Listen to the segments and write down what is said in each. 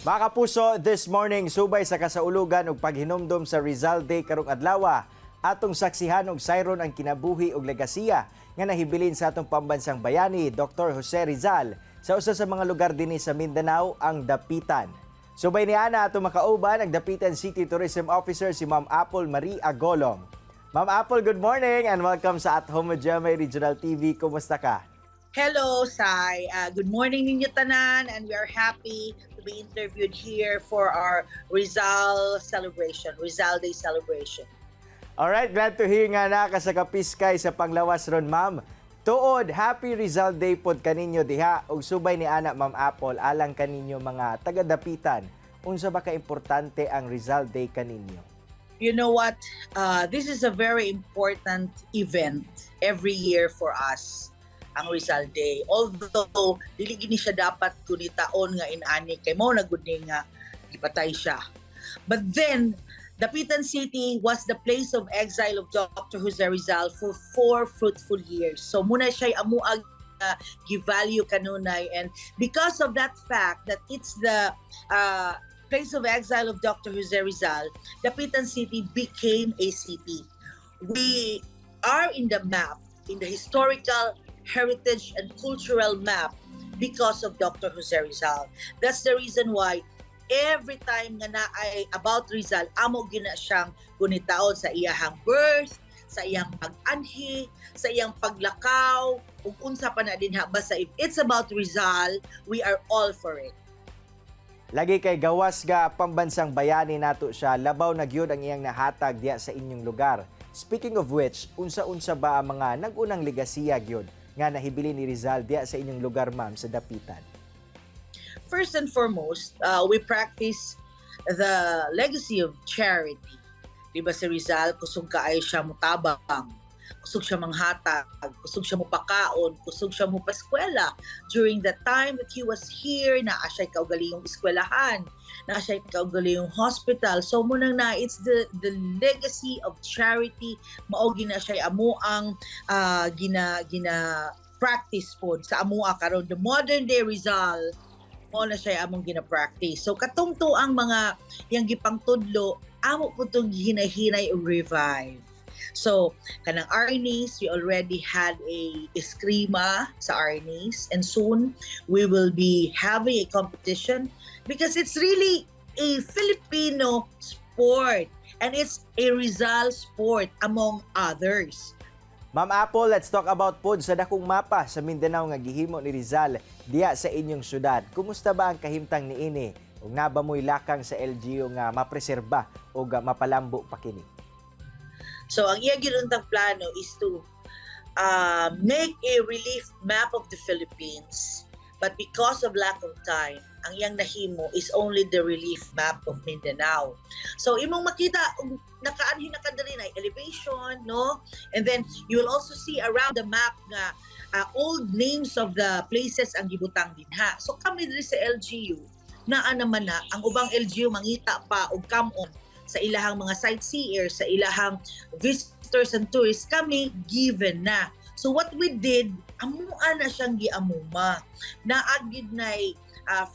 Mga kapuso, this morning, subay sa kasaulugan ug paghinumdom sa Rizal Day karong adlaw, atong saksihan og sayron ang kinabuhi ug legasiya nga nahibilin sa atong pambansang bayani, Dr. Jose Rizal, sa usa sa mga lugar dinhi sa Mindanao, ang Dapitan. Subay ni ana, atong makauban ang Dapitan City Tourism Officer, si Ma'am Apple Marie Agolong. Ma'am Apple, good morning and welcome sa At Home with GMA Regional TV. Kumusta ka? Hello, Sai. Good morning ninyo tanan, and we are happy to be interviewed here for our Rizal celebration, Rizal Day celebration. Alright, glad to hear nga naa ka sa kapiskay sa panglawas ron, ma'am. Tuod, happy Rizal Day pod kaninyo diha ug subay ni ana, Ma'am Apple, alang kaninyo mga taga-Dapitan. Unsa ba ka importante ang Rizal Day kaninyo? You know what? This is a very important event every year for us, ang Rizal Day. Although, dili gini siya dapat kunitaon nga inani kay mao na gud ni nga gipatay siya. But then, Dapitan City was the place of exile of Dr. Jose Rizal for 4 fruitful years. So mao na siya amuag give value kanunay, and because of that fact that it's the place of exile of Dr. Jose Rizal, Dapitan City became a city. We are in the map, in the historical heritage and cultural map, because of Dr. Jose Rizal. That's the reason why every time nga naay about Rizal, amo gina siyang gunitaon sa iyahang birth, sa iyang pag-anhi, sa iyang paglakaw, ug unsa pa na dinha. Basta if it's about Rizal, we are all for it. Lagi kay gawas ga pambansang bayani nato siya, labaw na gyud ang iyang nahatag diya sa inyong lugar. Speaking of which, unsa-unsa ba ang mga nag-unang legasiya gyud nga nahibili ni Rizal diya sa inyong lugar, ma'am, sa Dapitan? First and foremost, we practice the legacy of charity. Di ba si Rizal, kusog kaayo siya mutabang, kusog siya manghatag, kusog siya mupakaon, kusog siya mupaskwela. During the time that he was here, naa siya kaugalingong eskwelahan, naa siya kaugalingong hospital. So mao nang na it's the legacy of charity, mao gina siya amo ang gina gina practice pod sa amoa karon, the modern day Rizal, mao na siya among gina-practice. So katong to ang mga yang gipangtudlo, amo po tong hinahinay revive. So kanang Arnis, we already had a eskrima sa Arnis, and soon we will be having a competition because it's really a Filipino sport and it's a Rizal sport, among others. Ma'am Apple, let's talk about pod sa dakong mapa sa Mindanao nga gihimo ni Rizal diya sa inyong syudad. Kumusta ba ang kahimtang niini? Ug naa ba mo'y lakang sa LGU nga mapreserba o mapalambo pa kini? So ang iya ginuntang plano is to make a relief map of the Philippines. But because of lack of time, ang iyang nahimo is only the relief map of Mindanao. So imong makita ug nakaanhi na ka diri na elevation, no? And then you will also see around the map nga old names of the places ang gibutang dinha. So kami diri sa LGU, naa naman na ang ubang LGU mangita pa og come-on sa ilahang mga sightseers, sa ilahang visitors and tourists, kami given na. So what we did, amua na siyang giamuma. Naa gyud na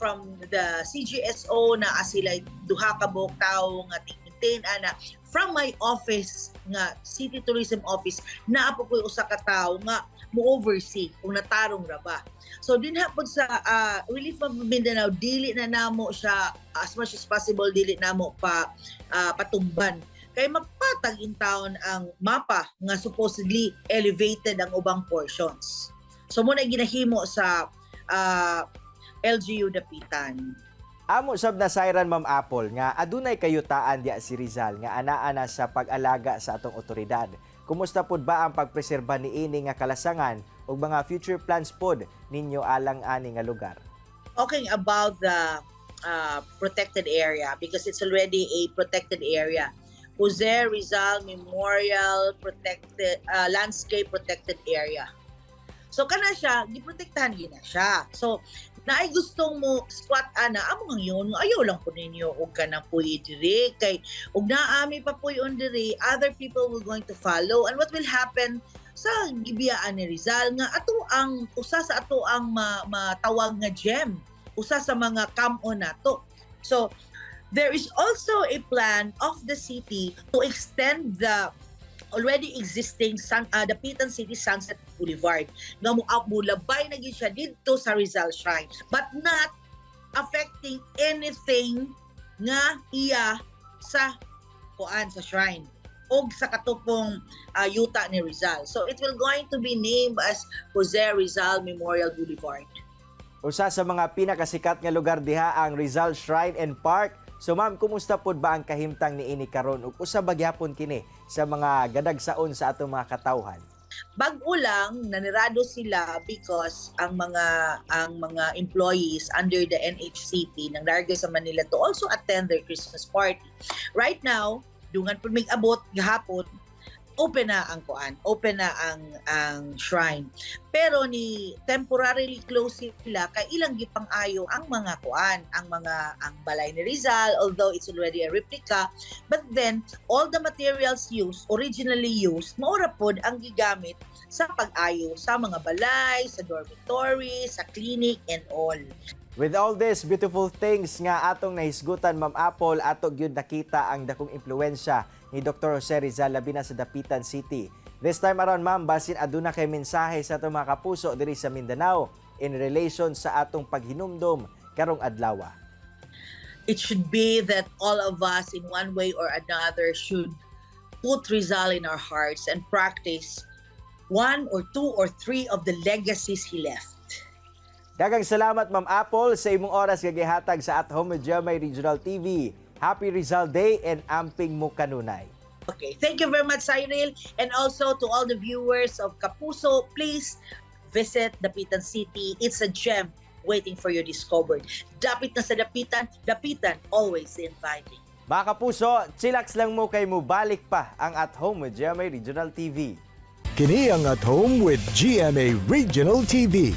from the CGSO na sila duha ka buok tawo nga tig-maintain ana. From my office nga City Tourism Office, naa po ko'y usa ka tawo nga mo oversee kung natarong ra ba. So dinha pod sa Relief of Mindanao, dili na namo siya, as much as possible dili namo pa patumban kay mapatag in town ang mapa nga supposedly elevated ang ubang portions. So mao na ginahimo sa LGU Dapitan. Amo sab nasayran, Ma'am Apple, nga adunay kayutaan diya si Rizal nga anaa na sa pag-alaga sa atong otoridad. Kumusta pod ba ang pagpreserba niini nga kalasangan ug mga future plans pod ninyo alang ani nga lugar? Talking about the protected area, because it's already a protected area. Jose Rizal Memorial Protected Landscape Protected Area. So kana siya, giprotektahan gina siya. So naay gustong mo squat ana, amo ang yun, ayaw lang po ninyo og kanang puy diri kay og naami pa puy-on diri, other people will going to follow, and what will happen sa gibiyaan ni Rizal nga ato ang usa sa ato ang matawag nga gem, usa sa mga come-on nato. So there is also a plan of the city to extend the already existing Dapitan City Sunset Boulevard nga mo mulabay na gyud siya didto sa Rizal Shrine, but not affecting anything nga iya sa kuan, sa shrine og sa katong yuta ni Rizal. So it will going to be named as Jose Rizal Memorial Boulevard. Usa sa mga pinakasikat nga lugar diha ang Rizal Shrine and Park. So ma'am, kumusta pod ba ang kahimtang niini karon ug usa ba gyapon kini sa mga gadagsaon sa atong mga katawhan? Bag-o lang nanirado sila because ang mga employees under the NHCP ng larga sa Manila to also attend their Christmas party. Right now, dungan pud mig abot gahapon, open na ang kuan, open na ang shrine. Pero ni temporarily close sila kay ilang gipang-ayo ang mga kuan, ang mga ang balay ni Rizal, although it's already a replica, but then all the materials used, originally used, mao ra pod ang gigamit sa pag-ayo sa mga balay, sa dormitory, sa clinic and all. With all these beautiful things nga atong nahisgutan, Ma'am Apple, ato gyud nakita ang dakong impluwensya ni Dr. Jose Rizal labi na sa Dapitan City. This time around, ma'am, basin aduna kay mensahe sa atong mga kapuso diri sa Mindanao in relation sa atong paghinumdom karong adlaw. It should be that all of us in one way or another should put Rizal in our hearts and practice one or two or three of the legacies he left. Daghang salamat, Ma'am Apple, sa imong oras nga gihatag sa At Home with GMA Regional TV. Happy Rizal Day and amping mo kanunay. Okay, thank you very much, Cyril. And also to all the viewers of Kapuso, please visit Dapitan City. It's a gem waiting for your discovery. Dapit na sa Dapitan, Dapitan always inviting. Mga kapuso, chillax lang mo kay mubalik pa ang At Home with GMA Regional TV. Kini ang At Home with GMA Regional TV.